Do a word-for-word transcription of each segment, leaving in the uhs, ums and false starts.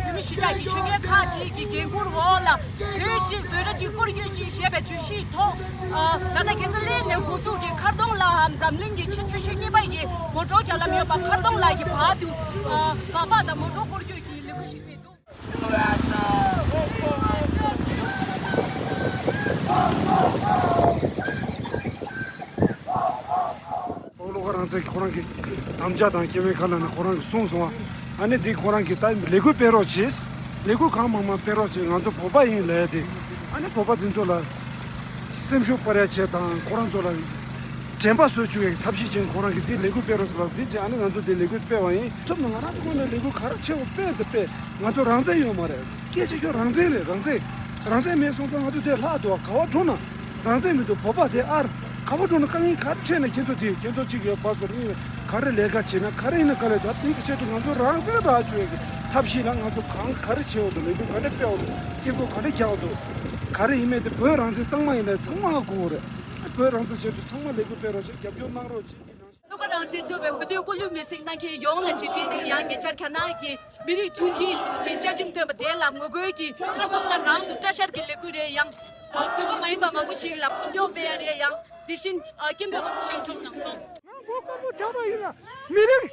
བོད་མི་གཞིས་ཆགས་ཀྱི་ཆོས་དགེ་ཁག་ཅིག་གི་འགན་འཁུར་འོག་ལ་བོད་ཅིག་བོད་ར་ཅིག་བསྐོར་རྒྱུ་ཅིག་ཞེས་པའི་བརྗོད་གཞིའི་ཐོག་ཨ་ད་ལྟ་ཁ་སང་ལས་ནས་འགོ་འཛུགས་ཀྱིས་མཁར་གདོང་ལ་འཛམ་གླིང་གི་ཆེས་མཐོའི་ཤོད་གཉིས་པ་ཡི་མོ་ཊ་རྒྱ་ལམ་ཡོད་པ་མཁར་གདོང་ལ་གི་བར་དུ་ཨ་སྦག་སྦག་དང་མོ་ཊ་བསྐོར་རྒྱུ་གི་ལས་འགུལ་ཞིག་སྤེལ་འདུག་ཨོ་བློ་དགའ་རང་བཙན་གྱིས་ཁོ་རང་གི་དམ་བཅའ་དང་སྐྱེ་དམན་ཁ་ལ་ནི་ཁོ་རང་གིས་གསུངས་སོང་བ། ཨ་ནི་འདི་ཁོ་རང་གིས་ད་ལས་འགུལ་སྤེལ་རོགས་བྱེད། ལས་འགུལ་གང་མང་མང་སྤེལ་རོགས་བྱེད། ང་ཚོ་བོད་པ་ཡིན་ལབ་ཡ་དེ། ཨ་ནི་བོད་པ་དེ་ཚོ་ལ་སེམས་ཤུགས་སྤར་ཡ་བྱེད་དང་ཁོ་རང་ཚོ་ལ་དྲན་པ་གསོ་བཅུག་ཡ་གི་ཐབས་ཤེས་བྱེད། ཁོ་རང་གིས་འདི་ལས་འགུལ་སྤེལ་རོགས་ཟེར་ལ་འདི་བྱེད། ཨ་ནི་ང་ཚོ་འདི་ལས་འགུལ་སྤེལ་བ་ཡིན། ཐུབ་ན་ང་རང་ཚོ་ཁོ་ནས་ལས་འགུལ་ག་རེ་བྱེད་དགོས་སྤེལ་དེ་སྤེལ། ང་ཚོ་རང་བཙན་ཡོད་མ་རེད། སྐད་ཆ་ཁྱོད་རང་བཙན་རེད། རང་བཙན། རང་བཙན་མེད་སོང་ཙང་ང་ཚོ་འདིར་ལྷག་འདུག་ག་བ་འགྲོ་ན། རང་བཙན་མི་འདུག་བོད་པ་དེ་ཨར་ག་བ་འགྲོ་ན་དཀའ་ངལ་ག་རེ་འཕྲད་ན་ཁྱེད་ཚོ་དེ་ཁྱེད་ཚོ་གཅིག་ཡོད་པ་ཚོ་གཉིས་ག་རེ་ལས་ཀ་བྱེད་ན་ག་རེ་ཡིན་ན་ག་ལས་ད་དེ་གི་ཆེད་དུ་ང་ཚོ་རང་བཙན་རག་ཆོག་ཡ་གི་ཐབས་ཤེས་ལ་ང་ཚོ་གང་ག་རེ་བྱེད་འོ་འདུག་ལས་འགུལ་ག་འདྲ་སྤེལ་འོ་འདུག་སྐད་འབོད་ག་འདྲ་རྒྱག་འོ་འདུག་ག་རེ་ཡིན་མེད་དེ་བོད་རང་བཙན་གཙང་མ་ཡིན་ན་ཚང་མ་གོ་འོ་རེད། བོད་རང་བཙན་ཆེད་དུ་ཚང་མ་ལས་འགུལ་སྤེལ་རོགས་བྱེད། རྒྱབ་སྐྱོར་གནང་རོགས་བྱེད། བློ་དགའ་རང་བཙན་གཙོས་པའི་བོད་དོན་ཀུན་གློག་མི་སེར་གནང་མཁན་ཡོངས་ལ་ཆེད་མཁྲིས་ནས་ཡང་ཉེ་ཆར་རྒྱ་ནག་གི་མི་རིགས་མཐུན་སྒྲིལ་གྱི་བཅའ་ཁྲིམས་བཏོན་པ་དེ་ལ་ངོ་རྒོལ་གྱིས་མཁར་གདོང་ལ་རང་དུ་སྐྲ་བཞར་གྱི་ལས་འགུལ་རེད། ཡང་བོད་པ་མ་ཡིན་པ་མང་པོ་ཞིག་ལ་འཕོ་འགྱུར་སྤེལ་ཡ་རེད། ཡང་དེ་བཞིན་སྐད་འབོད་མང་པོ་ཞིག་འཁྲབ་གནང་སོང་། ང་མགོ་སྐོར་པོ་ཆགས་པ་ཡིན་ན་མི་རིགས་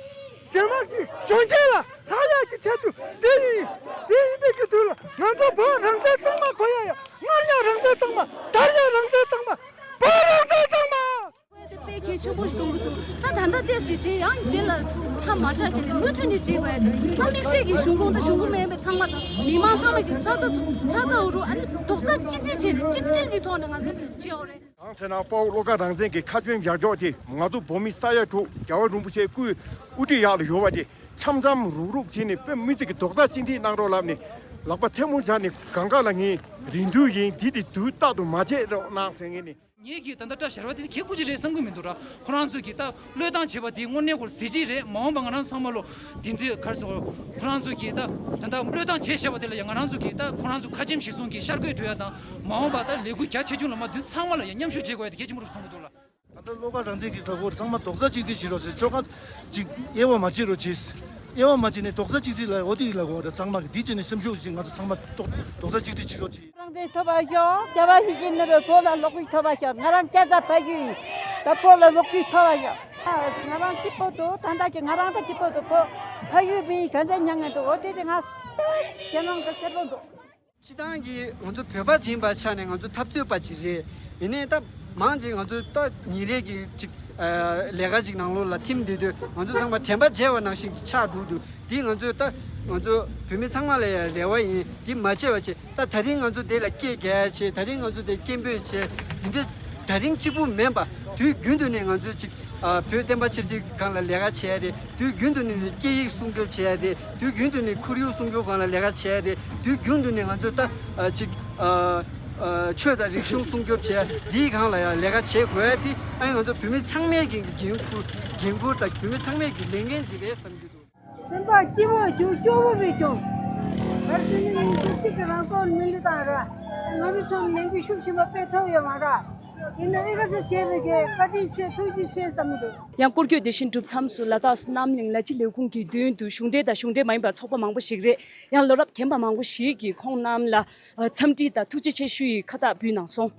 གཞན་དམངས་ཀྱི་གཞོན་སྐྱེས་ལ་ལྷག་ཡག་གི་ཆེད་དུ་འདི་ཡིན། འདི་ཡིན་པའི་གི་དུས་ལ་ང་ཚོ་བོད་རང་བཙན་གཙང་མ་དགོས་ཡ་ཡ། སྔར་ཡང་རང་བཙན་གཙང་མ། ད་རེས་ཡང་རང་བཙན་གཙང་མ། བོད་རང་བཙན་གཙང་མ། དཔེ་གལ་ཆེན་པོ་ཞིག་མཐོང་གི་འདུག་ད་ད་ལྟ་ཏོག་ཙམ་བྱས་ཡང་རྗེས་ལ་མཐའ་མ་བཞག་བྱས་ནས་མུ་མཐུད་ནས་བྱེད་དགོས་ཡ་ཅིག་ཨ་དམིགས་བསལ་གྱི་གཞུང་ཁོངས་དང་གཞུང་ཁོངས་མ་ཡིན་པའི་ཚང་མ་དང་མི་མང་ཚང་མ་གི་ཚ་ཚ་ཚ་ཚ་འུ་རུ་ཨ་ནི་རྡོག་རྩ་གཅིག་སྒྲིལ་བྱས་ནས་གཅིག་སྒྲིལ་གྱི་ཐོག་ནས་ང་ཚོ་བྱེད་དགོས་རེད། གང་ཟེར་ན་དཔའ་བོ་བློ་དགའ་རང་བཙན་གྱི་ཁ་ཆེམས་ཡག་ཅོག་དེ་ང་ཚོ་བོད་མི་ས་ཡ་དྲུག་རྒྱལ་བ་རིན་པོ་ཆེའི་སྐུའི་དབུ་ཁྲིད་ཡག་ལ་ཡོད་པ་དེ་འཆམ་འཆམ་རུག་རུག་བྱས་ནས་དཔེ་མི་སྲིད་ཀྱི་རྡོག་རྩ་གཅིག་སྒྲིལ་གནང་རོགས་ལབ་ནས་ལག་པ་ཐལ་མོ་སྦྱར་ནས་གང་ག་ལ་ངས་རེ་འདུན་ཡིན། འདི་དེ་དུས་རྟག་ཏུ་མ་བྱེད་རོགས་གནང་ཟེར་ངས་ནི། ངེད་ཀྱིས་ད་ལྟ་སྐྲ་བཞར་བ་དེ་གལ་ཁུ་ཅི་རེད་བསམ་གྱི་མི་འདུག་ར། ཁོ་རང་ཚོ་གིས་ད་བློས་བཏང་བྱས་པ་དེ་དངོས་གནས་ཁོ་གཟི་བརྗིད་རེད། མ་འོངས་པ་ང་རང་ཚང་མ་ལོ་དེ་འདྲའི་གར་སོང་ཁོ་རང་ཚོ་གིས་ད་ད་ལྟ་བློས་བཏང་བྱས་བཞག་པ་དེ་ལ་ཡང་ང་རང་ཚོ་གིས་ད་ཁོ་རང་ཚོ་ཁ་ཆེམས་གཞིར་བཟུང་གིས་ཤར་བསྐྱོད་ཐུབ་ཡ་དང་མ་འོངས་པ་ད་ལས་འགུལ་རྒྱ་ཆེ་ཆུང་ལ་མ་མཐུན་ཚང་མ་ལ་ཡང་མཉམ་ཞུགས་བྱེད་དགོས་ཡ་དེ་གལ་ཆེན་པོ་རུ་མཐོང་གི་འདུག་ལ། ད་ལྟ་བློ་དགའ་རང་བཙན་གྱིས་ད་གོ་ཚང་མ་རྡོག་རྩ་གཅིག་སྒྲིལ་བྱེད་རོགས་ཟེར། ཆོལ་ཁ་གཅིག་དབྱེ་བ་མ་ཕྱེ་རོགས་བྱེད། དབྱེ་བ་མ་ཕྱེ་ནས་རྡོག་རྩ་གཅིག་སྒྲིལ་ལ་འོ་དེ་ལ་གོ་ད་ཚང་མ་གི་འདི་བྱས་ནས་སེམས་ཤུགས་ཤིག་ང་ཚོ་ཚང་མ་རྡོག་རྡོག་རྩ་གཅིག་སྒྲིལ་བྱེད་རོགས་བྱེད། རང་བཙན་ཐོབ་པ་ཤོག་རྒྱལ་བ་ཡིད་བཞིན་ནོར་བུ་བོད་ལ་ལོག་རྒྱུ་ཐོབ་པ་ཤོག་ང་རང་སྐྱ་ས་ཕ་ཡུལ་ཡིན། ད་བོད་ལ་ལོག་རྒྱུ་ཐོབ་པ་ཤོག་ང་རང་སྐྱིད་པོ་འདུག་ད་ལྟ་གི་ང་རང་ད་སྐྱིད་པོ་འདུག་བོད་ཕ་ཡུལ་མི་ཡི་དྲན་རྟེན་མྱངས་ངེས་འདུག་འོ་དེ་དེ་ང་ད་ཞེད་སྣང་ད་ཆེན་པོ་འདུག་སྤྱི་བཏང་གི་ང་ཚོ་བོད་པ་ཡིན་པའི་ཆ་ནས་ང་ཚོ་འཐབ་རྩོད་པ་ཅིག་རེད། ཡིན་ནའི་ད་མང་ཆེ་ང་ཚོ་ད་ཉིན་རེ་གི་ཅིག་ལས་ཀ་ཅིག་ནང་ལོགས་ལ་ཐིམ་བསྡད་དུས་ང་ཚོ་ཚང་མ་དྲན་པ་བརྗེད་པ་ནང་བཞིན་ཆགས་འགྲོ་འདུག་འདི་ང་ཚོས་ད་ང་ཚོ་བོད་མི་ཚང་མ་ལ་ཡང་རེ་བ་ཡིན། འདི་མ་བརྗེད་པ་བྱེད། ད་ད་རིང་ང་ཚོ་འདི་ལ་སྐད་རྒྱག་ཡ་བྱེད། ད་རིང་ང་ཚོ་འདི་སྐད་འབོད་བྱེད། འདི་འདྲ་ད་རིང་གཅིག་པུ་མིན་པ་དུས་རྒྱུན་དུ་ནས་ང་ཚོ་ཅིག་ཨ་བོད་བསྟན་པ་ཆབ་སྲིད་སྒང་ལ་ལས་ཀ་བྱེད་ཡ་རེད། དུས་རྒྱུན་དུ་ནས་སྐད་ཡིག་སྲུང་སྐྱོབ་བྱེད་ཡ་རེད། དུས་རྒྱུན་དུ་ནས་ཁོར་ཡུག་སྲུང་སྐྱོབ་སྒང་ལ་ལས་ཀ་བྱེད་ཡ་རེད། དུས་རྒྱུན་དུ་ནས་ང་ཚོ་ད་ཨ་ཅིག་ཨ་ཨ་ཆོས་དང་རིག་གཞུང་སྲུང་སྐྱོབ་བྱེད་ཡ་འདིའི་སྒང་ལ་ཡང་ལས་ཀ་བྱེད་དགོས་ཡ་དེ་ཨ་ནི་ང་ཚོ་བོད་མི་ཚང་མའི་འགན་འགན་འཁུར་འགན་འཁུར་དང་བོད་མི་ཚང་མའི་གི་ལས་འགན་ཅིག་རེད་བསམ་གྱི་འདུག་སེམས་པ་སྐྱིད་པོ་བྱུང་། སྐྱོ་པོ་མི་བྱུང་། ཧར་སེ་ནི་ཉིན་ཤུགས་གཅིག་གི་རང་སྲོག་མི་འདི་དང་ར། ང་རང་ཚོ་ལས་འགུལ་ཤུགས་ཆེན་པོ་སྤེལ་ཐུབ་ཡོད་མ་ར། ཡིན་ན་ཨི་ཁ་སུ་བྱས་པའི་གི་བཀའ་དྲིན་ཆེ་ཐུགས་རྗེ་ཆེ་བསམ་གྱི་འདུག་ཡང་སྐོར་སྐྱོད་དེ་བཞིན་གྲུབ་མཚམས་སུ་ལ་དྭགས་སུ་རྣམ་གླིང་ལ་ཕྱི་ལས་ཁུངས་ཀྱི་མདུན་དུ་གཞུང་འབྲེལ་དང་གཞུང་འབྲེལ་མ་ཡིན་པ་ཚོགས་པ་མང་པོ་ཞིག་རེད། ཡང་ལོ་རབས་རྒན་པ་མང་པོ་ཞིག་གིས་ཁོང་རྣམས་ལ་འཚམས་འདྲི་དང་ཐུགས་རྗེ་ཆེ་ཞུ་ཡི་ཁ་བཏགས་ཕུལ་གནང་སོང་།